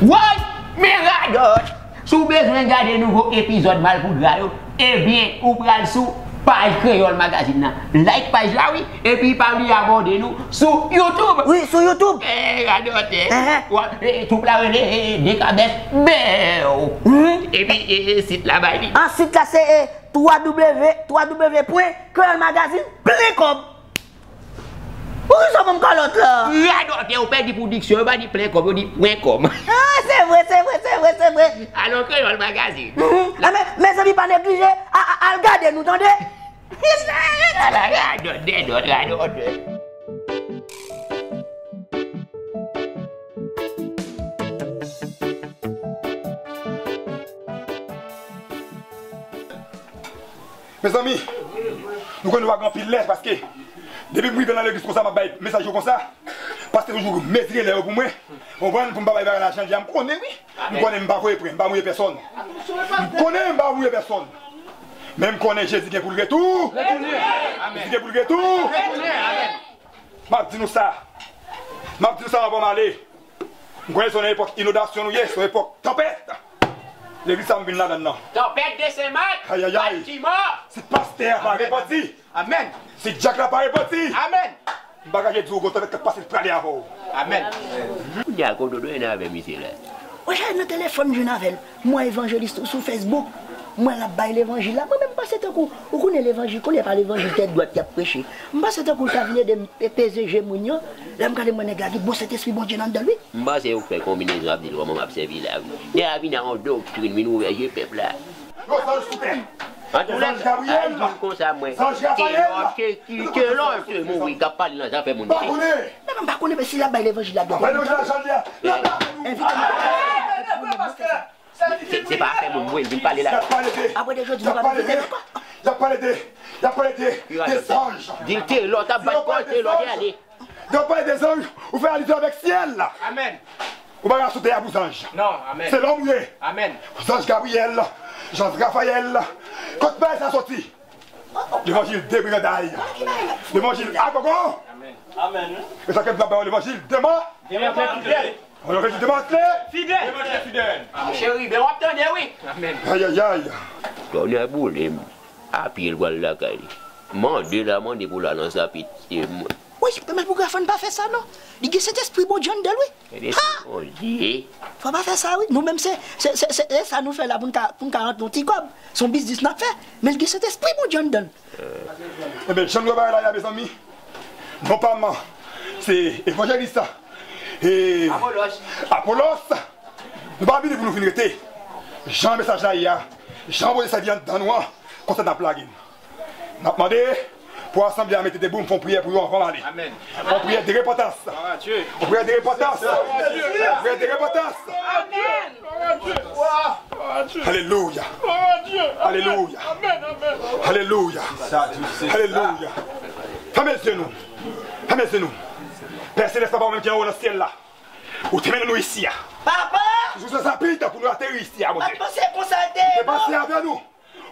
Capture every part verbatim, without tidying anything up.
Woy! Men radòt! Si w bezwen gade nouvo epizòd Malpougra yo, ebyen, ou pral sou paj Kreyòl Magazine nan. Like paj la, wi! Epi pa bliye abòne nou sou YouTube! Wi, sou YouTube! Eh, radòt, eh! Ehe. Wa, eh, troupe la rele, eh, Dekabès Bèw! Mhm. Epi, eh, sit la bay li. Ah, sit la se, eh, twa W, twa W pwen kreyòl magazine plen kòb. Poukisa w ban m kalòt la? Radòtè, ou pèdi pou diksyon, yo pa di plen kòb, yo di pwen kòm. Ah, se vre, se vre, se vre, se vre. Alò, Kreyòl Magazine. Mhm. Ah, men, mezanmi, pa neglije, a, a, al gade nou, tande? Ala radòtè, dòt, radòtè. Mezanmi, nou konnen nou pa gen anpil lè, paske depi m rive nan legliz konsa, m ap bay mesaj yo konsa. Pastè toujou mezire lè yo pou mwen. Konprann, pou m pa bay bagay la jan l ye a, m konnen, wi. M konnen m pa voye pwen, m pa mouye pèsòn. M konnen m pa mouye pèsòn. Men m konnen Jezi gen pou l retou. Jezi gen pou l retou. M ap di nou sa. M ap di nou sa anvan m ale. M konnen se yon epòk inondasyon nou ye, se yon epòk tanpèt. Legliz sa m vin ladan l nan. Tanpèt de Sen Mak, ayayay, batiman. Si pastè a pa repanti, amèn, si dyak la pa repanti, amèn, m pa kache di w gon tanpèt k ap pase l prale avè w. Amèn. Kounye a, kote w dwe nan avè misye la? Mwen chèche nan telefòn m jwenn avè l. M wè evanjelis ou sou Facebook. M wè l ap bay levanjil la. Mwen menm m panse tankou, ou konnen levanjil, konnen pa levanjil tèt dwat y ap preche. M panse tankou l ka vin ede m pe-, peze je moun yo. Lè m gade, m wè nèg la gen bon Sentespri Bondye nan anndan l, wi. M panse yo fè konbinezon ap di l kòman m ap sèvi la, wi. Nèg la vin ak yon doktrin, vin ouvè je pèp la. Yo zanj sou tè. Antoulèka, zanj Gabriyèl, zanj Rafayèl, Telò te, te, Telò te mouri, k ap pale nan zafè moun. Pa konnen. Men m pa konnen, men si l ap bay levanjil la, bay levanjil la, jan l ye a. L ap envite nou. Se, se pa afè moun mwen vin pale la. Y ap pale de, apre de jodi, y ap pale de, y ap pale de, y ap pale de, de zanj. Di l Telò t ap bat kò l, Telò te ale. Y ap pale de zanj, ou fè alizyon avèk syèl la. Amèn. Ou pa ka sou tè a pou zanj. Non, amèn. Se lòm ou ye. Amèn. Zanj Gabriyèl, zanj Rafayèl, kot bagay sa soti? Levanjil debranday. Levanjil agogo. Amèn. E sa ke m t ap ba yo levanjil deman. Demantle fidèl. Levanjil demantle. Fidèl. Demantle fidèl. Cheri, ben w ap tande, wi. Amèn. Ayayay. Tonnè boule m. A pye l pral lakay li. Mande la, mande pou l al nan sapit. E mwen. Wi, men pou Grafòn pa fè sa, non. Li gen Sentespri Bondye anndan l, wi. Sentespri Bondye. Fò pa fè sa, wi. Nou menm, se, se, se, se, se sa nou fè la pou n ka, pou n ka rantre yon ti kòb. Se yon biznis n ap fè. Men l gen Sentespri Bondye anndan l. Ebyen, jan nou wè bagay la ye a, mezanmi, non pa m, se evanjelis la. E Apolos. Apolos. Nou pa vini pou nou vin rete. Jan mesaj la ye a, jan Bondye sèvi anndan nou an, konsa n ap lage l. N ap mande pou asanble a mete debou, m fè yon priyè pou yo anvan m ale. Amèn. Yon priyè de repantans. Glwa a Dye. Yon priyè de repantans. Glwa a Dye. Yon priyè de repantans. Amèn. Alelouya. Glwa a Dye. Alelouya. Amèn, amèn. Alelouya. Alelouya. Fèmen zye nou. Fèmen zye nou. Pè Selès, Papa, ou menm ki anwo nan syèl la, ou te mennen nou isi a. Papa! Jou sa rapid pou nou ateri isi a, Bondye. Ou te panse avè nou.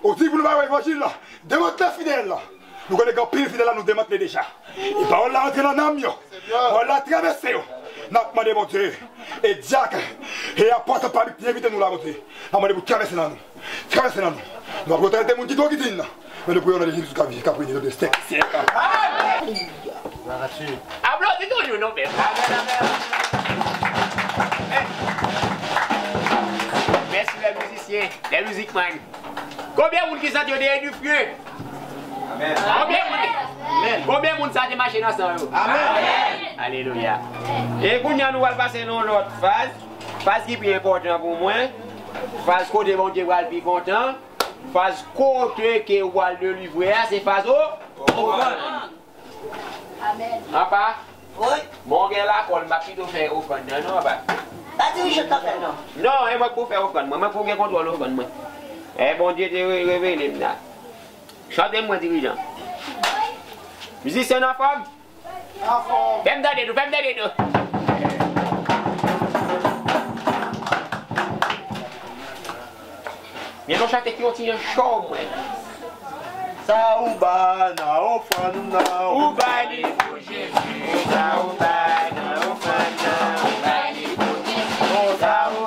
Ou di pou nou bay levanjil la, demantle fidèl la. Nou konnen gen anpil fidèl la, nou demantle deja. E pawòl la antre nan nanm yo. Pawòl la travèse yo. N ap mande Bondye, e dyak, e apòt pa envite nou la, Bondye. N ap mande pou travèse nan nou. Travèse nan nou. Nou ap retrete moun ki dwo ki di n nan. Men nou priye nan Jezi ka viv, ka premye de sèk syèk. Aplodi tou nou, non, pèp. Mèsi, lè mizisyen, lè mizikman. Konbyen moun ki santi yo te edifye? Amèn. Konbyen moun? Amèn. Konbyen moun sa te mache nan san yo? Amèn. Alelouya. E kounye a, nou pral pase nan yon lòt faz. Faz ki pi enpòtan pou mwen. Faz kote Bondye pral pi kontan. Faz kote ke ou pral delivre a, se faz o-, ofrann. Amèn. Apa? Wi. Bon, gen lakòl, m pa pito fè ofrann nan, non, apa? Pa dirijan k ap fè l, non. Non, e mwen k pou fè ofrann mwen. Mwen k pou gen kontwòl ofrann mwen. E Bondye te re-, revele m la. Chante mwen, dirijan. Mizisyen anfòm? Anfòm. Fè m tande nou, fè m tande nou. Men nou chante ki yon ti jan cho, mwen. Sa ou ba nan ofrann nan. Ou ba li pou Jezi. Sa ou ba nan ofrann nan. Ou ba li pou Jezi. Sa ou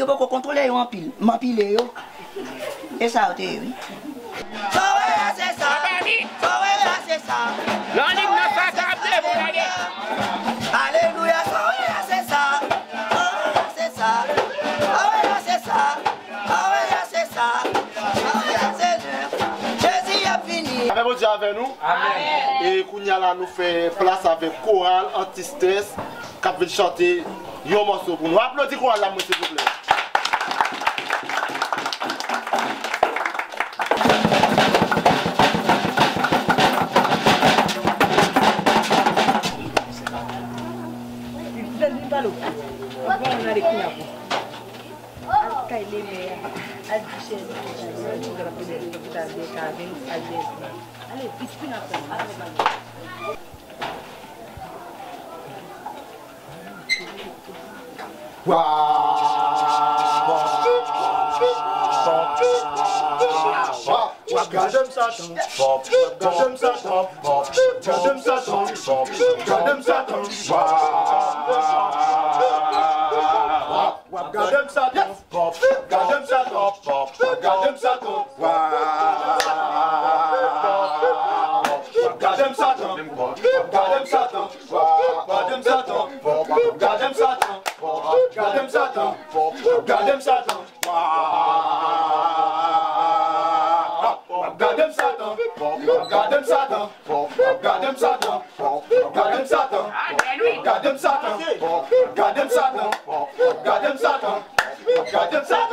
Yo poko kontwole yo anpil. M anpile yo. E sa yo te ye, wi. Sa w wè a, se sa. Sa w wè a, se sa. Nan lim nan, sa k ap devan, gade. Alelouya, sa w wè a, se sa. Sa w wè a, se sa. Sa w wè a, se sa. Sa w wè a, se sa. Sa w wè a, se sa. Jezi ap vini. Avè Bondye avè nou. Amèn. E kounye a la, nou fè plas avèk koral Antistrès k ap vin chante yon mòso pou nou. Aplodi koral la, mwen, silvouplè. Al kay lemè a, al di chèzi, al di granpilè, pou ta vle ka vin, al di. Ale, vit, vin apre. Gade m Satan, gade m Satan, gade m Satan, gade m Satan. Gade m Satan, gade m Satan, gade m Satan. Gade m Satan, gade m Satan, gade m Satan, gade m Satan, gade m Satan, gade m Satan. Gade m Satan, gade m Satan, gade m Satan, gade m Satan, gade m Satan, gade m Satan, gade m Satan, gade m Satan. Gade m Satan,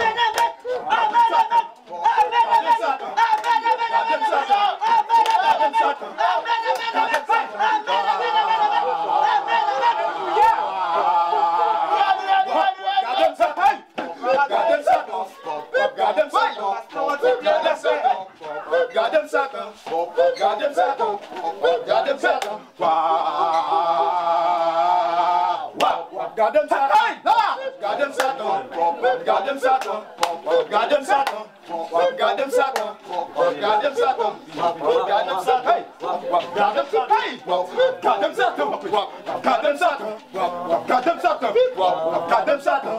gade m Satan, gade m Satan, gade m Satan. Gade m Satan, gade m Satan, gade m Satan, gade m Satan. Gade m Satan, gade m Satan, gade m Satan, gade m Satan, gade m Satan, gade m Satan, gade m Satan.